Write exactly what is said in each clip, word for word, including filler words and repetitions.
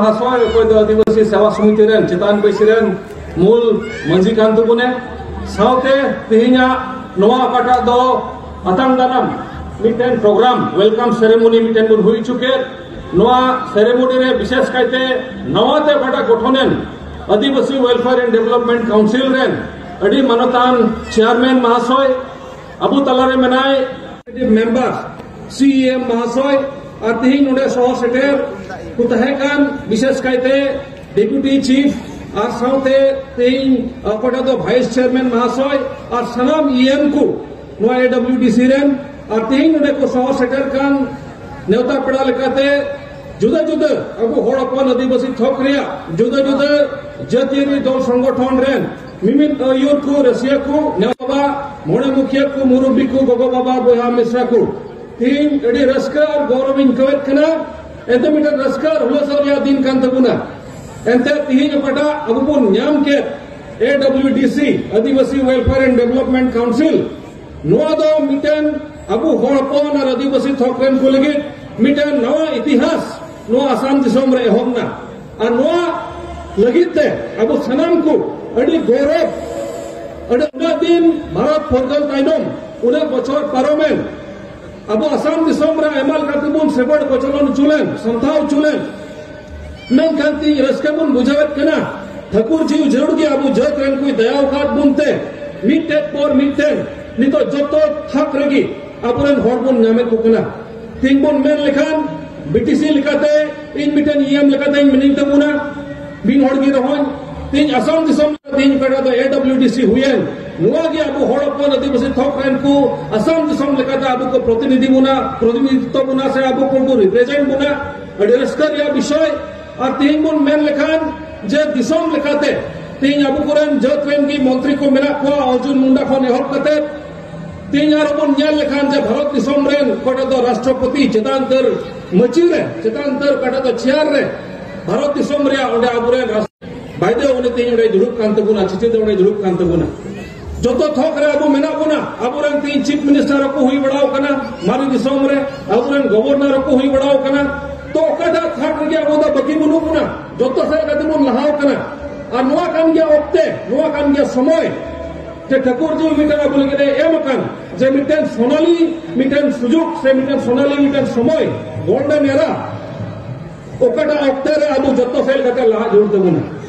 ᱢᱚᱦᱟᱥᱚᱭ, ᱚᱠᱚᱭ ᱫᱚ ᱟᱹᱫᱤᱵᱟᱹᱥᱤ ᱥᱮᱵᱟ ᱥᱚᱢᱤᱛᱤ ᱨᱮᱱ ᱪᱮᱛᱟᱱ ᱵᱟᱹᱭᱥᱤ ᱨᱮᱱ ᱢᱩᱞ ᱢᱟᱹᱡᱷᱤ ᱠᱟᱱ ᱛᱟᱵᱚᱱᱮ, ᱥᱟᱶᱛᱮ ᱛᱮᱦᱮᱧᱟᱜ ᱱᱚᱣᱟ ᱚᱠᱟᱴᱟᱜ ᱫᱚ ᱟᱛᱟᱝ ᱫᱟᱨᱟᱢ ᱢᱤᱫᱴᱮᱱ ᱯᱨᱳᱜᱨᱟᱢ, welcome ceremony ᱢᱤᱫᱴᱮᱱ ᱵᱚᱱ ᱦᱩᱭ ᱦᱚᱪᱚ ᱠᱮᱫ᱾ ᱱᱚᱣᱟ ceremony ᱨᱮ ᱵᱤᱥᱮᱥ ᱠᱟᱭᱛᱮ ᱱᱟᱣᱟ ᱛᱮ ᱚᱠᱟᱴᱟᱜ ᱜᱚᱴᱷᱚᱱ ᱮᱱ ᱟᱹᱫᱤᱵᱟᱹᱥᱤ Welfare and Development Council ᱨᱮᱱ ᱟᱹᱰᱤ ᱢᱟᱱᱚᱛᱟᱱ ᱪᱮᱭᱟᱨᱢᱮᱱ ᱢᱚᱦᱟᱥᱚᱭ, ᱟᱵᱚ ᱛᱟᱞᱟᱨᱮ ᱢᱮᱱᱟᱭ ᱢᱮᱢᱵᱟᱨ, ᱥᱤ ᱤ ᱮᱢ ᱢᱚᱦᱟᱥᱚᱭ, ᱟᱨ ᱛᱮᱦᱮᱧ ᱱᱚᱰᱮ ᱥᱚᱦᱚᱨ ᱥᱮᱴᱮᱨ ᱠᱚ ᱛᱟᱦᱮᱸ ᱠᱟᱱ, ᱵᱤᱥᱮᱥ ᱠᱟᱭᱛᱮ ᱰᱮᱯᱩᱴᱤ ᱪᱤᱯ ᱟᱨ ᱥᱟᱶᱛᱮ ᱛᱮᱦᱮᱧ ᱚᱠᱚᱭᱴᱟᱜ ᱫᱚ ᱵᱷᱟᱭᱤᱥ ᱪᱮᱭᱟᱨᱢᱮᱱ ᱢᱚᱦᱟᱥᱚᱭ ᱟᱨ ᱥᱟᱱᱟᱢ ᱤ ᱮᱢ ᱠᱚ ᱱᱚᱣᱟ ᱮ ᱰᱟᱵᱞᱤᱭᱩ ᱰᱤ ᱥᱤ ᱨᱮᱱ, ᱟᱨ ᱛᱮᱦᱮᱧ ᱱᱚᱰᱮ ᱠᱚ ᱥᱚᱦᱚᱨ ᱥᱮᱴᱮᱨ ᱠᱟᱱ ᱱᱮᱣᱛᱟ ᱯᱮᱲᱟ ᱞᱮᱠᱟᱛᱮ ᱡᱩᱫᱟᱹ ᱡᱩᱫᱟᱹ ᱟᱵᱚ ᱦᱚᱲ ᱦᱚᱯᱚᱱ ᱟᱹᱫᱤᱵᱟᱹᱥᱤ ᱛᱷᱚᱠ ᱨᱮᱭᱟᱜ ᱡᱩᱫᱟᱹ ᱡᱩᱫᱟᱹ ᱡᱟᱹᱛᱤᱭᱟᱹᱨᱤ ᱫᱚᱞ ᱥᱚᱝᱜᱚᱴᱷᱚᱱ ᱨᱮᱱ ᱢᱤᱢᱤᱫ ᱟᱹᱭᱩᱨ ᱠᱚ, ᱨᱟᱹᱥᱤᱭᱟᱹ ᱠᱚ, ᱱᱮᱣᱛᱟ ᱢᱚᱬᱮ ᱢᱩᱠᱷᱤᱭᱟᱹ ᱠᱚ, ᱢᱩᱨᱩᱵᱵᱤ ᱠᱚ, ᱜᱚᱜᱚ ᱵᱟᱵᱟ, ᱵᱚᱭᱦᱟ ᱢᱤᱥᱨᱟ ᱠᱚ, ᱛᱮᱦᱮᱧ ᱟᱹᱰᱤ ᱨᱟᱹᱥᱠᱟᱹ ᱟᱨ ᱜᱚᱨᱚᱵ ᱤᱧ ᱟᱹᱭᱠᱟᱹᱣᱮᱫ ᱠᱟᱱᱟ᱾ ᱮᱱᱛᱮ ᱢᱤᱫᱴᱮᱱ ᱨᱟᱹᱥᱠᱟᱹ ᱟᱨ ᱦᱩᱞᱟᱹᱥ ᱨᱮᱭᱟᱜ ᱫᱤᱱ ᱠᱟᱱ ᱛᱟᱵᱚᱱᱟ᱾ ᱮᱱᱛᱮ ᱛᱮᱦᱮᱧ ᱚᱠᱟᱴᱟᱜ ᱟᱵᱚ ᱵᱚᱱ ᱧᱟᱢ ᱠᱮᱫ, A W D C, Adivasi Welfare and Development Council, ᱱᱚᱣᱟ ᱫᱚ ᱢᱤᱫᱴᱮᱱ ᱟᱵᱚ ᱦᱚᱲ ᱦᱚᱯᱚᱱ ᱟᱨ ᱟᱹᱫᱤᱵᱟᱹᱥᱤ ᱛᱷᱚᱠ ᱨᱮᱱ ᱠᱚ ᱞᱟᱹᱜᱤᱫ ᱢᱤᱫᱴᱮᱱ ᱱᱟᱣᱟ ᱤᱛᱤᱦᱟᱥ ᱱᱚᱣᱟ ᱟᱥᱟᱢ ᱫᱤᱥᱚᱢ ᱨᱮ ᱮᱦᱚᱵ ᱮᱱᱟ᱾ ᱟᱨ ᱱᱚᱣᱟ ᱞᱟᱹᱜᱤᱫ ᱛᱮ ᱟᱵᱚ ᱥᱟᱱᱟᱢ ᱠᱚ ᱟᱹᱰᱤ ᱜᱚᱨᱚᱵ, ᱟᱹᱰᱤ ᱩᱱᱟᱹᱜ ᱫᱤᱱ ᱵᱷᱟᱨᱚᱛ ᱯᱷᱩᱨᱜᱟᱹᱞ ᱛᱟᱭᱱᱚᱢ ᱩᱱᱟᱹᱜ ᱵᱚᱪᱷᱚᱨ ᱯᱟᱨᱚᱢᱮᱱ, ᱟᱵᱚ ᱟᱥᱟᱢ ᱫᱤᱥᱚᱢ ᱨᱮ ᱟᱭᱢᱟ ᱞᱮᱠᱟ ᱛᱮᱵᱚᱱ ᱥᱮᱵᱮᱫ ᱠᱚᱪᱞᱚᱱ ᱦᱚᱪᱚ ᱞᱮᱱ, ᱥᱟᱢᱴᱟᱣ ᱦᱚᱪᱚ ᱞᱮᱱ, ᱢᱮᱱᱠᱷᱟᱱ ᱛᱮᱦᱮᱧ ᱨᱟᱹᱥᱠᱟᱹ ᱵᱚᱱ ᱵᱩᱡᱷᱟᱹᱣᱮᱫ ᱠᱟᱱᱟ, ᱴᱷᱟᱹᱠᱩᱨ ᱡᱤᱣᱤ ᱡᱟᱹᱨᱩᱲ ᱜᱮ ᱟᱵᱚ ᱡᱟᱹᱛ ᱨᱮᱱ ᱠᱚᱭ ᱫᱟᱭᱟ ᱟᱠᱟᱫ ᱵᱚᱱ ᱛᱮ ᱢᱤᱫᱴᱮᱡ ᱯᱚᱨ ᱢᱤᱫᱴᱮᱱ ᱱᱤᱛᱚᱜ ᱡᱚᱛᱚ ᱛᱷᱟᱠ ᱨᱮᱜᱮ ᱟᱵᱚᱨᱮᱱ ᱦᱚᱲ ᱵᱚᱱ ᱧᱟᱢᱮᱫ ᱠᱚ ᱠᱟᱱᱟ᱾ ᱛᱮᱦᱮᱧ ᱵᱚᱱ ᱢᱮᱱ ᱞᱮᱠᱷᱟᱱ ᱵᱤ ᱴᱤ ᱥᱤ ᱞᱮᱠᱟᱛᱮ ᱤᱧ ᱢᱤᱫᱴᱮᱱ ᱤ ᱮᱢ ᱞᱮᱠᱟᱛᱮᱧ ᱢᱤᱱᱟᱹᱧ ᱛᱟᱵᱚᱱᱟ, ᱢᱤᱫ ᱦᱚᱲ ᱜᱮ ᱨᱮᱦᱚᱸᱧ᱾ ᱛᱮᱦᱮᱧ ᱟᱥᱟᱢ ᱫᱤᱥᱚᱢ ᱨᱮ ᱛᱮᱦᱮᱧ ᱚᱠᱟᱴᱟᱜ ᱫᱚ ᱮ ᱰᱟᱵᱞᱤᱭᱩ ᱰᱤ ᱥᱤ ᱦᱩᱭᱮᱱ, ᱱᱚᱣᱟ ᱜᱮ ᱟᱵᱚ ᱦᱚᱲ ᱦᱚᱯᱚᱱ ᱟᱹᱫᱤᱵᱟᱹᱥᱤ ᱛᱷᱚᱠ ᱨᱮᱱ ᱠᱚ ᱟᱥᱟᱢ ᱫᱤᱥᱚᱢ ᱞᱮᱠᱟᱛᱮ ᱟᱵᱚ ᱠᱚ ᱯᱨᱚᱛᱤᱱᱤᱫᱷᱤ ᱵᱚᱱᱟ, ᱯᱨᱚᱛᱤᱱᱤᱫᱷᱤᱛᱛᱚ ᱵᱚᱱᱟ ᱥᱮ ᱟᱵᱚ ᱠᱚ ᱨᱤᱯᱨᱮᱡᱮᱱᱴ ᱵᱚᱱᱟ᱾ ᱟᱹᱰᱤ ᱨᱟᱹᱥᱠᱟᱹ ᱨᱮᱭᱟᱜ ᱵᱤᱥᱚᱭ᱾ ᱟᱨ ᱛᱮᱦᱮᱧ ᱵᱚᱱ ᱢᱮᱱ ᱞᱮᱠᱷᱟᱱ ᱡᱮ ᱫᱤᱥᱚᱢ ᱞᱮᱠᱟᱛᱮ ᱛᱮᱦᱮᱧ ᱟᱵᱚ ᱠᱚᱨᱮᱱ ᱡᱟᱹᱛ ᱨᱮᱱ ᱜᱮ ᱢᱚᱱᱛᱨᱤ ᱠᱚ ᱢᱮᱱᱟᱜ ᱠᱚᱣᱟ, ᱚᱨᱡᱩᱱ ᱢᱩᱱᱰᱟ ᱠᱷᱚᱱ ᱮᱦᱚᱵ ᱠᱟᱛᱮ ᱛᱮᱦᱮᱧ ᱟᱨᱚ ᱵᱚᱱ ᱧᱮᱞ ᱞᱮᱠᱷᱟᱱ ᱡᱮ ᱵᱷᱟᱨᱚᱛ ᱫᱤᱥᱚᱢ ᱨᱮᱱ ᱚᱠᱟᱴᱟᱜ ᱫᱚ ᱨᱟᱥᱴᱨᱚᱯᱚᱛᱤ ᱪᱮᱛᱟᱱ ᱩᱛᱟᱹᱨ ᱢᱟᱹᱪᱤ ᱨᱮ, ᱪᱮᱛᱟᱱ ᱩᱛᱟᱹᱨ ᱚᱠᱟᱴᱟᱜ ᱫᱚ ᱪᱮᱭᱟᱨ ᱨᱮ ᱵᱷᱟᱨᱚᱛ ᱫᱤᱥᱚᱢ ᱨᱮᱭᱟᱜ ᱚᱸᱰᱮ ᱟᱵᱚᱨᱮᱱ ᱨᱟᱥ-, ᱵᱟᱭᱫᱮ ᱩᱱᱤ ᱛᱮᱦᱮᱧ ᱚᱸᱰᱮ ᱫᱩᱲᱩᱵ ᱠᱟᱱ ᱛᱟᱵᱚᱱᱟ, ᱪᱤᱪᱤ ᱫᱚ ᱚᱸᱰᱮ ᱫᱩᱲᱩᱵ ᱠᱟᱱ ᱛᱟᱵᱚᱱᱟ᱾ ᱡᱚᱛᱚ ᱛᱷᱚᱠ ᱨᱮ ᱟᱵᱚ ᱢᱮᱱᱟᱜ ᱵᱚᱱᱟ᱾ ᱟᱵᱚᱨᱮᱱ ᱛᱮᱦᱮᱧ ᱪᱤᱯ ᱢᱤᱱᱤᱥᱴᱟᱨ ᱦᱚᱸᱠᱚ ᱦᱩᱭ ᱵᱟᱲᱟᱣ ᱠᱟᱱᱟ, ᱢᱟᱨᱮ ᱫᱤᱥᱚᱢ ᱨᱮ ᱟᱵᱚᱨᱮᱱ ᱜᱚᱵᱷᱚᱨᱱᱚᱨ ᱦᱚᱸᱠᱚ ᱦᱩᱭ ᱵᱟᱲᱟᱣ ᱠᱟᱱᱟ᱾ ᱛᱚ ᱚᱠᱟᱴᱟᱜ ᱛᱷᱟᱠ ᱨᱮᱜᱮ ᱟᱵᱚ ᱫᱚ ᱵᱟᱹᱠᱤ ᱵᱟᱹᱱᱩᱜ ᱵᱚᱱᱟ, ᱡᱚᱛᱚ ᱥᱮᱫ ᱠᱟᱛᱮ ᱵᱚᱱ ᱞᱟᱦᱟᱣ ᱠᱟᱱᱟ᱾ ᱟᱨ ᱱᱚᱣᱟ ᱠᱟᱱ ᱜᱮᱭᱟ ᱚᱠᱛᱮ, ᱱᱚᱣᱟ ᱠᱟᱱ ᱜᱮᱭᱟ ᱥᱚᱢᱚᱭ, ᱡᱮ ᱴᱷᱟᱹᱠᱩᱨ ᱡᱤ ᱢᱤᱫᱴᱟᱝ ᱟᱵᱚ ᱞᱟᱹᱜᱤᱫ ᱮ ᱮᱢ ᱟᱠᱟᱱ, ᱡᱮ ᱢᱤᱫᱴᱮᱱ ᱥᱚᱱᱟᱞᱤ ᱢᱤᱫᱴᱮᱱ ᱥᱩᱡᱳᱜᱽ ᱥᱮ ᱢᱤᱫᱴᱮᱱ ᱥᱚᱱᱟᱞᱤ ᱢᱤᱫᱴᱮᱱ ᱥᱚᱢᱚᱭ, ᱜᱳᱞᱰᱮᱱ ᱮᱨᱟ, ᱚᱠᱟᱴᱟᱜ ᱚᱠᱛᱮ ᱨᱮ ᱟᱵᱚ ᱡᱚᱛᱚ ᱥᱮᱫ ᱠᱟᱛᱮ ᱞᱟᱦᱟ ᱡᱟᱹᱨᱩᱲ ᱛᱟᱵᱚᱱᱟ᱾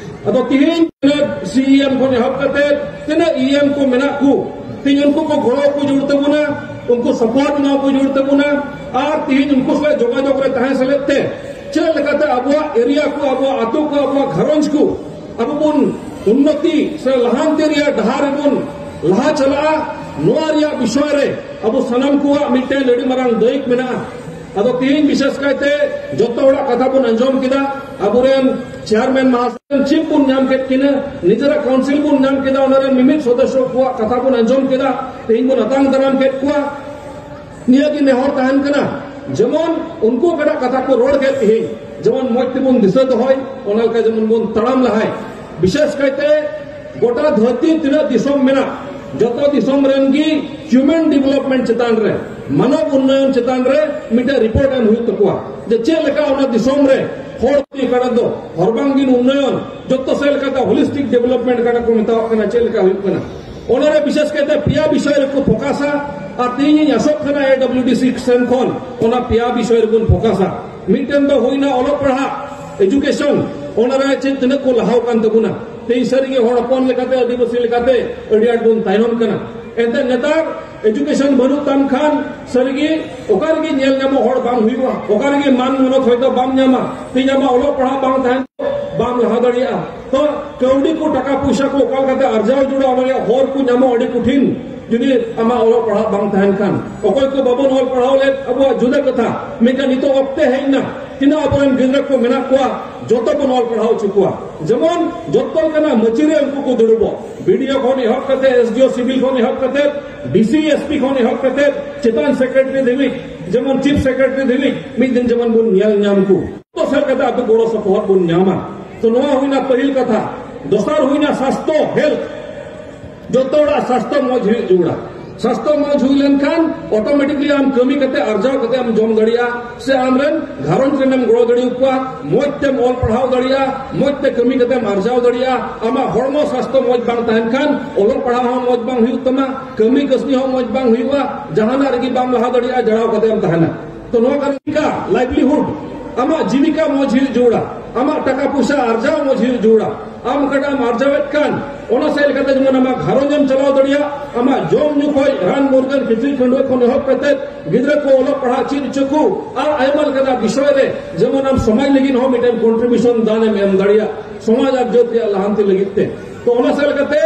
ᱟᱫᱚ ᱛᱤᱦᱤᱧ ᱛᱤᱱᱟᱹᱜ ᱥᱤ ᱤ ᱮᱢ ᱠᱷᱚᱱ ᱮᱦᱚᱵ ᱠᱟᱛᱮ ᱛᱤᱱᱟᱹᱜ ᱤ ᱮᱢ ᱠᱚ ᱢᱮᱱᱟᱜ ᱠᱚ, ᱛᱤᱦᱤᱧ ᱩᱱᱠᱩ ᱠᱚ ᱜᱚᱲᱚ ᱠᱚ ᱡᱟᱹᱨᱩᱲ ᱛᱟᱵᱚᱱᱟ, ᱩᱱᱠᱩ ᱥᱟᱯᱳᱨᱴ ᱮᱢᱟ ᱠᱚ ᱡᱟᱹᱨᱩᱲ ᱛᱟᱵᱚᱱᱟ᱾ ᱟᱨ ᱛᱤᱦᱤᱧ ᱩᱱᱠᱩ ᱥᱟᱞᱟᱜ ᱡᱳᱜᱟᱡᱳᱜᱽ ᱨᱮ ᱛᱟᱦᱮᱸ ᱥᱮᱞᱮᱫ ᱛᱮ ᱪᱮᱫ ᱞᱮᱠᱟᱛᱮ ᱟᱵᱚᱣᱟᱜ ᱮᱨᱤᱭᱟ ᱠᱚ, ᱟᱵᱚᱣᱟᱜ ᱟᱹᱛᱩ ᱠᱚ, ᱟᱵᱚᱣᱟᱜ ᱜᱷᱟᱨᱚᱸᱡᱽ ᱠᱚ ᱟᱵᱚ ᱵᱚᱱ ᱩᱱᱱᱚᱛᱤ ᱥᱮ ᱞᱟᱦᱟᱱᱛᱤ ᱨᱮᱭᱟᱜ ᱰᱟᱦᱟᱨ ᱨᱮᱵᱚᱱ ᱞᱟᱦᱟ ᱪᱟᱞᱟᱜᱼᱟ, ᱱᱚᱣᱟ ᱨᱮᱭᱟᱜ ᱵᱤᱥᱚᱭ ᱨᱮ ᱟᱵᱚ ᱥᱟᱱᱟᱢ ᱠᱚᱣᱟᱜ ᱢᱤᱫᱴᱮᱱ ᱟᱹᱰᱤ ᱢᱟᱨᱟᱝ ᱫᱟᱹᱭᱤᱠ ᱢᱮᱱᱟᱜᱼᱟ᱾ ᱟᱫᱚ ᱛᱤᱦᱤᱧ ᱵᱤᱥᱮᱥ ᱠᱟᱭᱛᱮ ᱡᱚᱛᱚ ᱦᱚᱲᱟᱜ ᱠᱟᱛᱷᱟ ᱵᱚᱱ ᱟᱸᱡᱚᱢ ᱠᱮᱫᱟ, ᱟᱵᱚᱨᱮᱱ ᱪᱮᱭᱟᱨᱢᱮᱱ ᱢᱟᱦᱟᱥᱚᱭ ᱪᱤᱯ ᱵᱚᱱ ᱧᱟᱢ ᱠᱮᱫ ᱠᱤᱱᱟ, ᱱᱤᱡᱮᱨᱟᱜ ᱠᱟᱣᱩᱱᱥᱤᱞ ᱵᱚᱱ ᱧᱟᱢ ᱠᱮᱫᱟ, ᱚᱱᱟ ᱨᱮᱱ ᱢᱤᱢᱤᱫ ᱥᱚᱫᱚᱥᱥᱚ ᱠᱚᱣᱟᱜ ᱠᱟᱛᱷᱟ ᱵᱚᱱ ᱟᱸᱡᱚᱢ ᱠᱮᱫᱟ, ᱛᱤᱦᱤᱧ ᱵᱚᱱ ᱟᱛᱟᱝ ᱫᱟᱨᱟᱢ ᱠᱮᱫ ᱠᱚᱣᱟ᱾ ᱱᱤᱭᱟᱹ ᱜᱮ ᱱᱮᱦᱚᱨ ᱛᱟᱦᱮᱱ ᱠᱟᱱᱟ, ᱡᱮᱢᱚᱱ ᱩᱱᱠᱩ ᱚᱠᱟᱴᱟᱜ ᱠᱟᱛᱷᱟ ᱠᱚ ᱨᱚᱲ ᱠᱮᱫ ᱛᱤᱦᱤᱧ, ᱡᱮᱢᱚᱱ ᱢᱚᱡᱽ ᱛᱮᱵᱚᱱ ᱫᱤᱥᱟᱹ ᱫᱚᱦᱚᱭ, ᱚᱱᱟ ᱞᱮᱠᱟ ᱡᱮᱢᱚᱱ ᱵᱚᱱ ᱛᱟᱲᱟᱢ ᱞᱟᱦᱟᱭ᱾ ᱵᱤᱥᱮᱥ ᱠᱟᱭᱛᱮ ᱜᱚᱴᱟ ᱫᱷᱟᱹᱨᱛᱤ ᱛᱤᱱᱟᱹᱜ ᱫᱤᱥᱚᱢ ᱢᱮᱱᱟᱜ, ᱡᱚᱛᱚ ᱫᱤᱥᱚᱢ ᱨᱮᱱ ᱜᱮ ᱦᱤᱭᱩᱢᱮᱱ ᱰᱮᱵᱷᱞᱚᱯᱢᱮᱱᱴ ᱪᱮᱛᱟᱱ ᱨᱮ, ᱢᱟᱱᱚᱵ ᱩᱱᱱᱚᱭᱚᱱ ᱪᱮᱛᱟᱱ ᱨᱮ ᱢᱤᱫᱴᱮᱱ ᱨᱤᱯᱳᱨᱴ ᱮᱢ ᱦᱩᱭᱩᱜ ᱛᱟᱠᱚᱣᱟ, ᱡᱮ ᱪᱮᱫ ᱞᱮᱠᱟ ᱚᱱᱟ ᱫᱤᱥᱚᱢ ᱨᱮ ᱦᱚᱲ ᱚᱠᱟᱴᱟᱜ ᱫᱚ ᱦᱚᱨᱵᱟᱝᱜᱤᱱ ᱩᱱᱱᱚᱭᱚᱱ, ᱡᱚᱛᱚ ᱥᱮᱫ ᱞᱮᱠᱟᱛᱮ ᱦᱳᱞᱤᱥᱴᱤᱠ ᱰᱮᱵᱷᱞᱚᱯᱢᱮᱱᱴ ᱚᱠᱟᱴᱟᱜ ᱠᱚ ᱢᱮᱛᱟᱣᱟᱜ ᱠᱟᱱᱟ, ᱪᱮᱫ ᱞᱮᱠᱟ ᱦᱩᱭᱩᱜ ᱠᱟᱱᱟ, ᱚᱱᱟᱨᱮ ᱵᱤᱥᱮᱥ ᱠᱟᱭᱛᱮ ᱯᱮᱭᱟ ᱵᱤᱥᱚᱭ ᱨᱮᱠᱚ ᱯᱷᱳᱠᱟᱥᱟ᱾ ᱟᱨ ᱛᱮᱦᱮᱧ ᱤᱧ ᱟᱥᱚᱜ ᱠᱟᱱᱟ ᱮ ᱰᱟᱵᱞᱤᱭᱩ ᱰᱤ ᱥᱤ ᱥᱮᱱ ᱠᱷᱚᱱ ᱚᱱᱟ ᱯᱮᱭᱟ ᱵᱤᱥᱚᱭ ᱨᱮᱵᱚᱱ ᱯᱷᱳᱠᱟᱥᱟ᱾ ᱢᱤᱫᱴᱮᱱ ᱫᱚ ᱦᱩᱭᱱᱟ ᱚᱞᱚᱜ ᱯᱟᱲᱦᱟᱜ, ᱮᱡᱩᱠᱮᱥᱚᱱ, ᱚᱱᱟᱨᱮ ᱪᱮᱫ ᱛᱤᱱᱟᱹᱜ ᱠᱚ ᱞᱟᱦᱟᱣ ᱠᱟᱱ ᱛᱟᱵᱚᱱᱟ᱾ ᱛᱮᱦᱮᱧ ᱥᱟᱹᱨᱤᱜᱮ ᱦᱚᱲ ᱦᱚᱯᱚᱱ ᱞᱮᱠᱟᱛᱮ, ᱟᱹᱫᱤᱵᱟᱹᱥᱤ ᱞᱮᱠᱟᱛᱮ ᱟᱹᱰᱤ ᱟᱸᱴ ᱵᱚᱱ ᱛᱟᱭᱱᱚᱢ ᱠᱟᱱᱟ᱾ ᱮᱱᱛᱮ ᱱᱮᱛᱟᱨ ᱮᱡᱩᱠᱮᱥᱚᱱ ᱵᱟᱹᱱᱩᱜ ᱛᱟᱢ ᱠᱷᱟᱱ ᱥᱟᱹᱨᱤᱜᱮ ᱚᱠᱟ ᱨᱮᱜᱮ ᱧᱮᱞ ᱧᱟᱢᱚᱜ ᱦᱚᱲ ᱵᱟᱢ ᱦᱩᱭᱩᱜᱼᱟ, ᱚᱠᱟ ᱨᱮᱜᱮ ᱢᱟᱱ ᱢᱚᱱᱚᱛ ᱦᱚᱭᱛᱳ ᱵᱟᱢ ᱧᱟᱢᱟ᱾ ᱛᱮᱦᱮᱧ ᱟᱢᱟᱜ ᱚᱞᱚᱜ ᱯᱟᱲᱦᱟᱜ ᱵᱟᱝ ᱛᱟᱦᱮᱱ ᱵᱟᱢ ᱞᱟᱦᱟ ᱫᱟᱲᱮᱭᱟᱜᱼᱟ᱾ ᱛᱚ ᱠᱟᱹᱣᱰᱤ ᱠᱚ, ᱴᱟᱠᱟ ᱯᱚᱭᱥᱟ ᱠᱚ ᱚᱠᱟ ᱞᱮᱠᱟᱛᱮ ᱟᱨᱡᱟᱣ ᱡᱩᱲᱟ, ᱚᱱᱟ ᱨᱮᱭᱟᱜ ᱦᱚᱨ ᱠᱚ ᱧᱟᱢᱚᱜ ᱟᱹᱰᱤ ᱠᱚᱴᱷᱤᱱ, ᱡᱩᱫᱤ ᱟᱢᱟᱜ ᱚᱞᱚᱜ ᱯᱟᱲᱦᱟᱜ ᱵᱟᱝ ᱛᱟᱦᱮᱱ ᱠᱷᱟᱱ᱾ ᱚᱠᱚᱭ ᱠᱚ ᱵᱟᱵᱚᱱ ᱚᱞ ᱯᱟᱲᱦᱟᱣ ᱞᱮᱫ, ᱟᱵᱚᱣᱟᱜ ᱡᱩᱫᱟᱹ ᱠᱟᱛᱷᱟ, ᱢᱮᱱᱠᱷᱟᱱ ᱱᱤᱛᱚᱜ ᱚᱠᱛᱮ ᱦᱮᱡ ᱮᱱᱟ, ᱛᱤᱱᱟᱹᱜ ᱟᱵᱚᱨᱮᱱ ᱜᱤᱫᱽᱨᱟᱹ ᱠᱚ ᱢᱮᱱᱟᱜ ᱠᱚᱣᱟ, ᱡᱚᱛᱚ ᱵᱚᱱ ᱚᱞ ᱯᱟᱲᱦᱟᱣ ᱦᱚᱪᱚ ᱠᱚᱣᱟ᱾ ᱡᱮᱢᱚᱱ ᱡᱚᱛᱚ ᱞᱮᱠᱟᱱᱟᱜ ᱢᱟᱹᱪᱤ ᱨᱮ ᱩᱱᱠᱩ ᱠᱚ ᱫᱩᱲᱩᱵᱚᱜ, ᱵᱤ ᱰᱤ ᱳ ᱠᱷᱚᱱ ᱮᱦᱚᱵ ᱠᱟᱛᱮ, ᱮᱥ ᱰᱤ ᱳ ᱥᱤᱵᱤᱞ ᱠᱷᱚᱱ ᱮᱦᱚᱵ ᱠᱟᱛᱮ, ᱰᱤ ᱥᱤ ᱮᱥ ᱯᱤ ᱠᱷᱚᱱ ᱮᱦᱚᱵ ᱠᱟᱛᱮ ᱪᱮᱛᱟᱱ ᱥᱮᱠᱨᱮᱴᱟᱨᱤ ᱫᱷᱟᱹᱵᱤᱡ, ᱡᱮᱢᱚᱱ ᱪᱤᱯ ᱥᱮᱠᱨᱮᱴᱟᱨᱤ ᱫᱷᱟᱹᱵᱤᱡ ᱢᱤᱫ ᱫᱤᱱ ᱡᱮᱢᱚᱱ ᱵᱚᱱ ᱧᱮᱞ ᱧᱟᱢ ᱠᱚ᱾ ᱡᱚᱛᱚ ᱥᱮᱫ ᱠᱟᱛᱮ ᱟᱵᱚ ᱜᱚᱲᱚ ᱥᱚᱯᱚᱦᱚᱫ ᱵᱚᱱ ᱧᱟᱢᱟ᱾ ᱛᱚ ᱱᱚᱣᱟ ᱦᱩᱭᱱᱟ ᱯᱟᱹᱦᱤᱞ ᱠᱟᱛᱷᱟ᱾ ᱫᱚᱥᱟᱨ ᱦᱩᱭᱱᱟ ᱥᱟᱥᱛᱷᱚ, ᱦᱮᱞᱛᱷ᱾ ᱡᱚᱛᱚ ᱦᱚᱲᱟᱜ ᱥᱟᱥᱛᱷᱚ ᱢᱚᱡᱽ ᱦᱩᱭᱩᱜ ᱡᱟᱹᱨᱩᱲᱟ᱾ ᱥᱟᱥᱛᱷᱚ ᱢᱚᱡᱽ ᱦᱩᱭ ᱞᱮᱱᱠᱷᱟᱱ ᱚᱴᱳᱢᱮᱴᱤᱠᱞᱤ ᱟᱢ ᱠᱟᱹᱢᱤ ᱠᱟᱛᱮ ᱟᱨᱡᱟᱣ ᱠᱟᱛᱮ ᱟᱢ ᱡᱚᱢ ᱫᱟᱲᱮᱭᱟᱜᱼᱟ, ᱥᱮ ᱟᱢᱨᱮᱱ ᱜᱷᱟᱨᱚᱸᱡᱽ ᱨᱮᱱᱮᱢ ᱜᱚᱲᱚ ᱫᱟᱲᱮᱭᱟᱠᱚᱣᱟ, ᱢᱚᱡᱽ ᱛᱮᱢ ᱚᱞ ᱯᱟᱲᱦᱟᱣ ᱫᱟᱲᱮᱭᱟᱜᱼᱟ, ᱢᱚᱡᱽ ᱛᱮ ᱠᱟᱹᱢᱤ ᱠᱟᱛᱮᱢ ᱟᱨᱡᱟᱣ ᱫᱟᱲᱮᱭᱟᱜᱼᱟ᱾ ᱟᱢᱟᱜ ᱦᱚᱲᱢᱚ ᱥᱟᱥᱛᱷᱚ ᱢᱚᱡᱽ ᱵᱟᱝ ᱛᱟᱦᱮᱱ ᱠᱷᱟᱱ ᱚᱞᱚᱜ ᱯᱟᱲᱦᱟᱣ ᱦᱚᱸ ᱢᱚᱡᱽ ᱵᱟᱝ ᱦᱩᱭᱩᱜ ᱛᱟᱢᱟ, ᱠᱟᱹᱢᱤ ᱠᱟᱹᱥᱱᱤ ᱦᱚᱸ ᱢᱚᱡᱽ ᱵᱟᱝ ᱦᱩᱭᱩᱜᱼᱟ, ᱡᱟᱦᱟᱱᱟᱜ ᱨᱮᱜᱮ ᱵᱟᱢ ᱞᱟᱦᱟ ᱫᱟᱲᱮᱭᱟᱜᱼᱟ, ᱡᱟᱲᱟᱣ ᱠᱟᱛᱮ ᱮᱢ ᱛᱟᱦᱮᱱᱟ᱾ ᱛᱚ ᱱᱚᱣᱟ ᱠᱟᱨᱚᱱ ᱡᱤᱵᱤᱠᱟ, ᱞᱟᱭᱤᱵᱷᱞᱤᱦᱩᱰ, ᱟᱢᱟᱜ ᱡᱤᱵᱤᱠᱟ ᱢᱚᱡᱽ ᱦᱩᱭᱩᱜ ᱡᱟᱹᱨᱩᱲᱟ, ᱟᱢᱟᱜ ᱴᱟᱠᱟ ᱯᱚᱭᱥᱟ ᱟᱨᱡᱟᱣ ᱢᱚᱡᱽ ᱦᱩᱭᱩᱜ ᱡᱟᱹᱨᱩᱲᱟ᱾ ᱟᱢ ᱚᱠᱟᱴᱟᱜ ᱮᱢ ᱟᱨᱡᱟᱣᱮᱫ ᱠᱟᱱ, ᱚᱱᱟ ᱥᱮᱫ ᱞᱮᱠᱟᱛᱮ ᱡᱮᱢᱚᱱ ᱟᱢᱟᱜ ᱜᱷᱟᱨᱚᱸᱡᱽ ᱮᱢ ᱪᱟᱞᱟᱣ ᱫᱟᱲᱮᱭᱟᱜ, ᱟᱢᱟᱜ ᱡᱚᱢ ᱧᱩ ᱠᱷᱚᱱ, ᱨᱟᱱ ᱢᱩᱨᱜᱟᱹᱱ, ᱠᱤᱪᱨᱤᱡ ᱠᱷᱟᱹᱰᱣᱟᱹᱜ ᱠᱷᱚᱱ ᱮᱦᱚᱵ ᱠᱟᱛᱮ ᱜᱤᱫᱽᱨᱟᱹ ᱠᱚ ᱚᱞᱚᱜ ᱯᱟᱲᱦᱟᱜ ᱪᱮᱫ ᱦᱚᱪᱚ ᱠᱚ, ᱟᱨ ᱟᱭᱢᱟ ᱞᱮᱠᱟᱱᱟᱜ ᱵᱤᱥᱚᱭ ᱨᱮ ᱡᱮᱢᱚᱱ ᱟᱢ ᱥᱚᱢᱟᱡᱽ ᱞᱟᱹᱜᱤᱫ ᱦᱚᱸ ᱢᱤᱫᱴᱮᱱ ᱠᱚᱱᱴᱨᱤᱵᱤᱭᱩᱥᱚᱱ ᱫᱟᱱ ᱮᱢ ᱮᱢ ᱫᱟᱲᱮᱭᱟᱜ, ᱥᱚᱢᱟᱡᱽ ᱟᱨ ᱡᱟᱹᱛ ᱨᱮᱭᱟᱜ ᱞᱟᱦᱟᱱᱛᱤ ᱞᱟᱹᱜᱤᱫ ᱛᱮ᱾ ᱛᱚ ᱚᱱᱟ ᱥᱮᱫ ᱞᱮᱠᱟᱛᱮ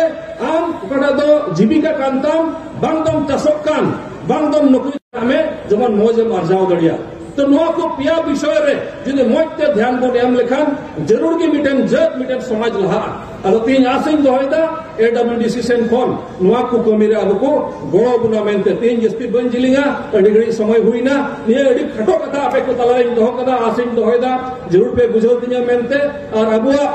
ᱟᱢ ᱚᱠᱟᱴᱟᱜ ᱫᱚ ᱡᱤᱵᱤᱠᱟ ᱠᱟᱱ ᱛᱟᱢ, ᱵᱟᱝ ᱫᱚᱢ ᱪᱟᱥᱚᱜ ᱠᱟᱱ, ᱵᱟᱝ ᱫᱚᱢ ᱱᱚᱠᱨᱤ ᱠᱟᱜ ᱢᱮ, ᱡᱮᱢᱚᱱ ᱢᱚᱡᱽ ᱮᱢ ᱟᱨᱡᱟᱣ ᱫᱟᱲᱮᱭᱟᱜ᱾ ᱛᱚ ᱱᱚᱣᱟ ᱠᱚ ᱯᱮᱭᱟ ᱵᱤᱥᱚᱭ ᱨᱮ ᱡᱩᱫᱤ ᱢᱚᱡᱽ ᱛᱮ ᱫᱷᱮᱭᱟᱱ ᱵᱚᱱ ᱮᱢ ᱞᱮᱠᱷᱟᱱ ᱡᱟᱹᱨᱩᱲ ᱜᱮ ᱢᱤᱫᱴᱮᱱ ᱡᱟᱹᱛ, ᱢᱤᱫᱴᱮᱱ ᱥᱚᱢᱟᱡᱽ ᱞᱟᱦᱟᱜᱼᱟ᱾ ᱟᱫᱚ ᱛᱮᱦᱮᱧ ᱟᱥ ᱤᱧ ᱫᱚᱦᱚᱭᱮᱫᱟ ᱮ ᱰᱟᱵᱞᱤᱭᱩ ᱰᱤ ᱥᱤ ᱥᱮᱱ ᱠᱷᱚᱱ ᱱᱚᱣᱟ ᱠᱚ ᱠᱟᱹᱢᱤ ᱨᱮ ᱟᱵᱚ ᱠᱚ ᱜᱚᱲᱚ ᱵᱚᱱᱟ ᱢᱮᱱᱛᱮ᱾ ᱛᱮᱦᱮᱧ ᱡᱟᱹᱥᱛᱤ ᱵᱟᱹᱧ ᱡᱤᱞᱤᱧᱟ, ᱟᱹᱰᱤ ᱜᱷᱟᱹᱲᱤᱡ ᱥᱚᱢᱚᱭ ᱦᱩᱭᱱᱟ᱾ ᱱᱤᱭᱟᱹ ᱟᱹᱰᱤ ᱠᱷᱟᱴᱚ ᱠᱟᱛᱷᱟ ᱟᱯᱮ ᱠᱚ ᱛᱟᱞᱟᱨᱮᱧ ᱫᱚᱦᱚ ᱠᱟᱫᱟ, ᱟᱥ ᱤᱧ ᱫᱚᱦᱚᱭᱮᱫᱟ ᱡᱟᱹᱨᱩᱲ ᱯᱮ ᱵᱩᱡᱷᱟᱹᱣ ᱛᱤᱧᱟ ᱢᱮᱱᱛᱮ᱾ ᱟᱨ ᱟᱵᱚᱣᱟᱜ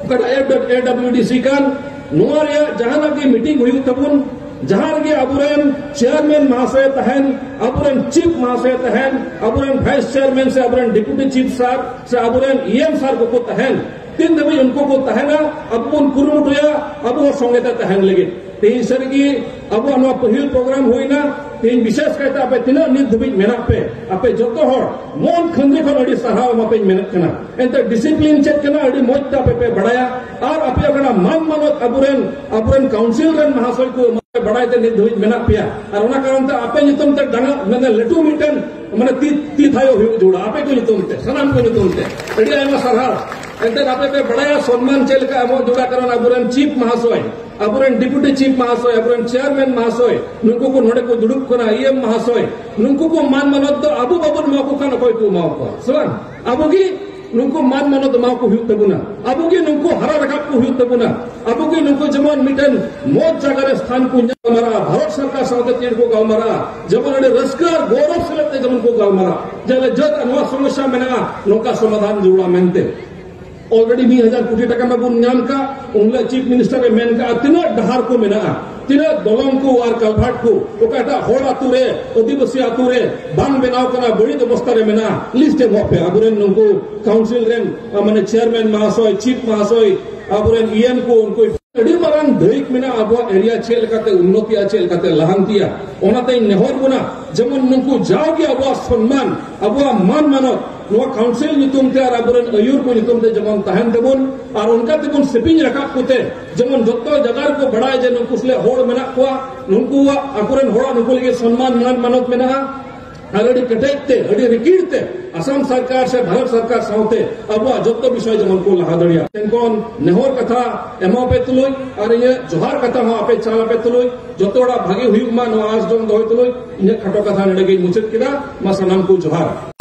ᱚᱠᱟᱴᱟᱜ ᱮ ᱰᱟᱵᱞᱤᱭᱩ ᱰᱤ ᱥᱤ ᱠᱟᱱ, ᱱᱚᱣᱟ ᱨᱮᱭᱟᱜ ᱡᱟᱦᱟᱱᱟᱜ ᱜᱮ ᱢᱤᱴᱤᱝ ᱦᱩᱭᱩᱜ ᱛᱟᱵᱚᱱ, ᱡᱟᱦᱟᱸ ᱨᱮᱜᱮ ᱟᱵᱚᱨᱮᱱ ᱪᱮᱭᱟᱨᱢᱮᱱ ᱢᱟᱦᱟᱥᱚᱭ ᱛᱟᱦᱮᱱ, ᱟᱵᱚᱨᱮᱱ ᱪᱤᱯ ᱢᱟᱦᱟᱥᱚᱭ ᱛᱟᱦᱮᱱ, ᱟᱵᱚᱨᱮᱱ ᱵᱷᱟᱭᱤᱥ ᱪᱮᱭᱟᱨᱢᱮᱱ ᱥᱮ ᱟᱵᱚᱨᱮᱱ ᱰᱮᱯᱩᱴᱤ ᱪᱤᱯ ᱥᱟᱨ ᱥᱮ ᱟᱵᱚᱨᱮᱱ ᱤ ᱮᱢ ᱥᱟᱨ ᱠᱚᱠᱚ ᱛᱟᱦᱮᱱ, ᱛᱤᱱ ᱫᱷᱟᱹᱵᱤᱡ ᱩᱱᱠᱩ ᱠᱚ ᱛᱟᱦᱮᱱᱟ, ᱟᱵᱚ ᱵᱚᱱ ᱠᱩᱨᱩᱢᱩᱴᱩᱭᱟ ᱟᱵᱚ ᱦᱚᱸ ᱥᱚᱸᱜᱮ ᱛᱮ ᱛᱟᱦᱮᱱ ᱞᱟᱹᱜᱤᱫ᱾ ᱛᱮᱦᱮᱧ ᱥᱟᱹᱨᱤᱜᱮ ᱟᱵᱚᱣᱟᱜ ᱱᱚᱣᱟ ᱯᱟᱹᱦᱤᱞ ᱯᱨᱳᱜᱨᱟᱢ ᱦᱩᱭᱱᱟ᱾ ᱛᱮᱦᱮᱧ ᱵᱤᱥᱮᱥ ᱠᱟᱭᱛᱮ ᱟᱯᱮ ᱛᱤᱱᱟᱹᱜ ᱱᱤᱛ ᱫᱷᱟᱹᱵᱤᱡ ᱢᱮᱱᱟᱜ ᱯᱮ, ᱟᱯᱮ ᱡᱚᱛᱚ ᱦᱚᱲ ᱢᱚᱱ ᱠᱷᱟᱹᱱᱫᱤ ᱠᱷᱚᱱ ᱟᱹᱰᱤ ᱥᱟᱨᱦᱟᱣ ᱮᱢᱟᱯᱮᱧ ᱢᱮᱱᱮᱫ ᱠᱟᱱᱟ᱾ ᱮᱱᱛᱮ ᱰᱤᱥᱤᱯᱞᱤᱱ ᱪᱮᱫ ᱠᱟᱱᱟ ᱟᱹᱰᱤ ᱢᱚᱡᱽ ᱛᱮ ᱟᱯᱮ ᱯᱮ ᱵᱟᱲᱟᱭᱟ, ᱟᱨ ᱟᱯᱮ ᱚᱠᱟᱴᱟᱜ ᱢᱟᱱ ᱢᱟᱱᱚᱛ ᱟᱵᱚᱨᱮᱱ, ᱟᱵᱚᱨᱮᱱ ᱠᱟᱣᱩᱱᱥᱤᱞ ᱨᱮᱱ ᱢᱟᱦᱟᱥᱚᱭ ᱠᱚ ᱮᱢᱟ ᱯᱮ ᱵᱟᱲᱟᱭ ᱛᱮ ᱱᱤᱛ ᱫᱷᱟᱹᱵᱤᱡ ᱢᱮᱱᱟᱜ ᱯᱮᱭᱟ᱾ ᱟᱨ ᱚᱱᱟ ᱠᱟᱨᱚᱱ ᱛᱮ ᱟᱯᱮ ᱧᱩᱛᱩᱢ ᱛᱮ ᱰᱟᱸᱜᱟ, ᱢᱟᱱᱮ ᱞᱟᱹᱴᱩ ᱢᱤᱫᱴᱮᱱ, ᱢᱟᱱᱮ ᱛᱤ, ᱛᱤ ᱛᱷᱟᱭᱚ ᱦᱩᱭᱩᱜ ᱡᱟᱹᱨᱩᱲᱟ ᱟᱯᱮ ᱠᱚ ᱧᱩᱛᱩᱢ ᱛᱮ, ᱥᱟᱱᱟᱢ ᱠᱚ ᱧᱩᱛᱩᱢ ᱛᱮ᱾ ᱟᱹᱰᱤ ᱟᱭᱢᱟ ᱥᱟᱨᱦᱟᱣ᱾ ᱮᱱᱛᱮ ᱟᱯᱮ ᱯᱮ ᱵᱟᱲᱟᱭᱟ ᱥᱚᱱᱢᱟᱱ ᱪᱮᱫ ᱞᱮᱠᱟ ᱮᱢᱚᱜ ᱡᱟᱹᱨᱩᱲᱟ, ᱠᱟᱨᱚᱱ ᱟᱵᱚᱨᱮᱱ ᱪᱤᱯ ᱢᱟᱦᱟᱥᱚᱭ, ᱟᱵᱚᱨᱮᱱ ᱰᱮᱯᱩᱴᱤ ᱪᱤᱯ ᱢᱟᱦᱟᱥᱚᱭ, ᱟᱵᱚᱨᱮᱱ ᱪᱮᱭᱟᱨᱢᱮᱱ ᱢᱟᱦᱟᱥᱚᱭ, ᱱᱩᱠᱩ ᱠᱚ ᱱᱚᱰᱮ ᱠᱚ ᱫᱩᱲᱩᱵ ᱠᱟᱱᱟ, ᱤ ᱮᱢ ᱢᱟᱦᱟᱥᱚᱭ, ᱱᱩᱠᱩ ᱠᱚ ᱢᱟᱱ ᱢᱟᱱᱚᱛ ᱫᱚ ᱟᱵᱚ ᱵᱟᱵᱚᱱ ᱮᱢᱟ ᱠᱚ ᱠᱷᱟᱱ ᱚᱠᱚᱭ ᱠᱚ ᱮᱢᱟ ᱠᱚᱣᱟ? ᱥᱮ ᱵᱟᱝ? ᱟᱵᱚ ᱜᱮ ᱱᱩᱠᱩ ᱢᱟᱱ ᱢᱟᱱᱚᱛ ᱮᱢᱟ ᱠᱚ ᱦᱩᱭᱩᱜ ᱛᱟᱵᱚᱱᱟ, ᱟᱵᱚ ᱜᱮ ᱱᱩᱠᱩ ᱦᱟᱨᱟ ᱨᱟᱠᱟᱵ ᱠᱚ ᱦᱩᱭᱩᱜ ᱛᱟᱵᱚᱱᱟ, ᱟᱵᱚ ᱜᱮ ᱱᱩᱠᱩ ᱡᱮᱢᱚᱱ ᱢᱤᱫᱴᱮᱱ ᱢᱚᱡᱽ ᱡᱟᱭᱜᱟ ᱨᱮ ᱥᱛᱷᱟᱱ ᱠᱚ ᱧᱟᱢ ᱢᱟᱨᱟ, ᱵᱷᱟᱨᱚᱛ ᱥᱚᱨᱠᱟᱨ ᱥᱟᱶᱛᱮ ᱪᱮᱫ ᱠᱚ ᱜᱟᱞᱢᱟᱨᱟᱜᱼᱟ, ᱡᱮᱢᱚᱱ ᱟᱹᱰᱤ ᱨᱟᱹᱥᱠᱟᱹ ᱟᱨ ᱜᱚᱨᱚᱵ ᱥᱮᱞᱮᱫ ᱛᱮ ᱡᱮᱢᱚᱱ ᱠᱚ ᱜᱟᱞᱢᱟᱨᱟᱜᱼᱟ, ᱡᱮ ᱟᱞᱮ ᱡᱟᱹᱛ ᱟᱨ ᱱᱚᱣᱟ ᱥᱚᱢᱚᱥᱥᱟ ᱢᱮᱱᱟᱜᱼᱟ, ᱱᱚᱝᱠᱟ ᱥᱚᱢᱟᱫᱷᱟᱱ ᱡᱟᱹᱨᱩᱲᱟ ᱢᱮᱱᱛᱮ᱾ ᱚᱞᱨᱮᱰᱤ ᱢᱤᱫ ᱦᱟᱡᱟᱨ ᱠᱳᱴᱤ ᱴᱟᱠᱟ ᱢᱟᱵᱚᱱ ᱧᱟᱢ ᱠᱟᱜ, ᱩᱱ ᱦᱤᱞᱳᱜ ᱪᱤᱯ ᱢᱤᱱᱤᱥᱴᱟᱨ ᱮ ᱢᱮᱱ ᱠᱟᱜᱼᱟ, ᱛᱤᱱᱟᱹᱜ ᱰᱟᱦᱟᱨ ᱠᱚ ᱢᱮᱱᱟᱜᱼᱟ, ᱛᱤᱱᱟᱹᱜ ᱫᱚᱞᱚᱝ ᱠᱚ ᱟᱨ ᱠᱟᱞᱵᱷᱟᱨᱴ ᱠᱚ ᱚᱠᱟᱴᱟᱜ ᱦᱚᱲ ᱟᱹᱛᱩ ᱨᱮ, ᱟᱹᱫᱤᱵᱟᱹᱥᱤ ᱟᱹᱛᱩ ᱨᱮ ᱵᱟᱝ ᱵᱮᱱᱟᱣ ᱠᱟᱱᱟ, ᱵᱟᱹᱲᱤᱡ ᱚᱵᱚᱥᱛᱟ ᱨᱮ ᱢᱮᱱᱟᱜᱼᱟ, ᱞᱤᱥᱴ ᱮᱢᱚᱜ ᱯᱮ᱾ ᱟᱵᱚᱨᱮᱱ ᱱᱩᱠᱩ ᱠᱟᱣᱩᱱᱥᱤᱞ ᱨᱮᱱ, ᱟ, ᱢᱟᱱᱮ ᱪᱮᱭᱟᱨᱢᱮᱱ ᱢᱟᱦᱟᱥᱚᱭ, ᱪᱤᱯ ᱢᱟᱦᱟᱥᱚᱭ, ᱟᱵᱚᱨᱮᱱ ᱤ ᱮᱢ ᱠᱚ, ᱩᱱᱠᱩ ᱟᱹᱰᱤ ᱢᱟᱨᱟᱝ ᱫᱟᱹᱭᱤᱠ ᱢᱮᱱᱟᱜᱼᱟ ᱟᱵᱚᱣᱟᱜ ᱮᱨᱤᱭᱟ ᱪᱮᱫ ᱞᱮᱠᱟᱛᱮ ᱩᱱᱱᱚᱛᱤᱜᱼᱟ, ᱪᱮᱫ ᱞᱮᱠᱟᱛᱮ ᱞᱟᱦᱟᱱᱛᱤᱜᱼᱟ᱾ ᱚᱱᱟᱛᱮᱧ ᱱᱮᱦᱚᱨ ᱵᱚᱱᱟ, ᱡᱮᱢᱚᱱ ᱱᱩᱠᱩ ᱡᱟᱣᱜᱮ ᱟᱵᱚᱣᱟᱜ ᱥᱚᱱᱢᱟᱱ, ᱟᱵᱚᱣᱟᱜ ᱢᱟᱱ ᱢᱟᱱᱚᱛ ᱱᱚᱣᱟ ᱠᱟᱣᱩᱱᱥᱤᱞ ᱧᱩᱛᱩᱢ ᱛᱮ ᱟᱨ ᱟᱵᱚᱨᱮᱱ ᱟᱹᱭᱩᱨ ᱠᱚ ᱧᱩᱛᱩᱢ ᱛᱮ ᱡᱮᱢᱚᱱ ᱛᱟᱦᱮᱱ ᱛᱟᱵᱚᱱ, ᱟᱨ ᱚᱱᱠᱟ ᱛᱮᱵᱚᱱ ᱥᱮᱯᱮᱧ ᱨᱟᱠᱟᱵ ᱠᱚᱛᱮ ᱡᱮᱢᱚᱱ ᱡᱚᱛᱚ ᱡᱟᱭᱜᱟ ᱨᱮᱠᱚ ᱵᱟᱲᱟᱭ ᱡᱮ ᱱᱩᱠᱩ ᱥᱟᱞᱮ ᱦᱚᱲ ᱢᱮᱱᱟᱜ ᱠᱚᱣᱟ, ᱱᱩᱠᱩᱣᱟᱜ ᱟᱠᱚᱨᱮᱱ ᱦᱚᱲᱟᱜ ᱱᱩᱠᱩ ᱞᱟᱹᱜᱤᱫ ᱥᱚᱱᱢᱟᱱ ᱢᱟᱱ ᱢᱟᱱᱚᱛ ᱢᱮᱱᱟᱜᱼᱟ᱾ ᱟᱨ ᱟᱹᱰᱤ ᱠᱮᱴᱮᱡ ᱛᱮ, ᱟᱹᱰᱤ ᱨᱤᱠᱤᱲ ᱛᱮ ᱟᱥᱟᱢ ᱥᱚᱨᱠᱟᱨ ᱥᱮ ᱵᱷᱟᱨᱚᱛ ᱥᱚᱨᱠᱟᱨ ᱥᱟᱶᱛᱮ ᱟᱵᱚᱣᱟᱜ ᱡᱚᱛᱚ ᱵᱤᱥᱚᱭ ᱡᱮᱢᱚᱱ ᱠᱚ ᱞᱟᱦᱟ ᱫᱟᱲᱮᱭᱟᱜ᱾ ᱴᱷᱮᱱ ᱠᱷᱚᱱ ᱱᱮᱦᱚᱨ ᱠᱟᱛᱷᱟ ᱮᱢᱟ ᱯᱮ ᱛᱩᱞᱩᱡ ᱟᱨ ᱤᱧᱟᱹᱜ ᱡᱚᱦᱟᱨ ᱠᱟᱛᱷᱟ ᱦᱚᱸ ᱟᱯᱮ ᱪᱟᱞ ᱟᱯᱮ ᱛᱩᱞᱩᱡ, ᱡᱚᱛᱚ ᱦᱚᱲᱟᱜ ᱵᱷᱟᱜᱮ ᱦᱩᱭᱩᱜ ᱢᱟ, ᱱᱚᱣᱟ ᱟᱸᱥ ᱡᱚᱝ ᱫᱚᱦᱚᱭ ᱛᱩᱞᱩᱡ ᱤᱧᱟᱹᱜ ᱠᱷᱟᱴᱚ ᱠᱟᱛᱷᱟ ᱱᱚᱰᱮ ᱜᱤᱧ ᱢᱩᱪᱟᱹᱫ ᱠᱮᱫᱟ᱾ ᱢᱟ ᱥᱟᱱᱟᱢ ᱠᱚ ᱡᱚᱦᱟᱨ᱾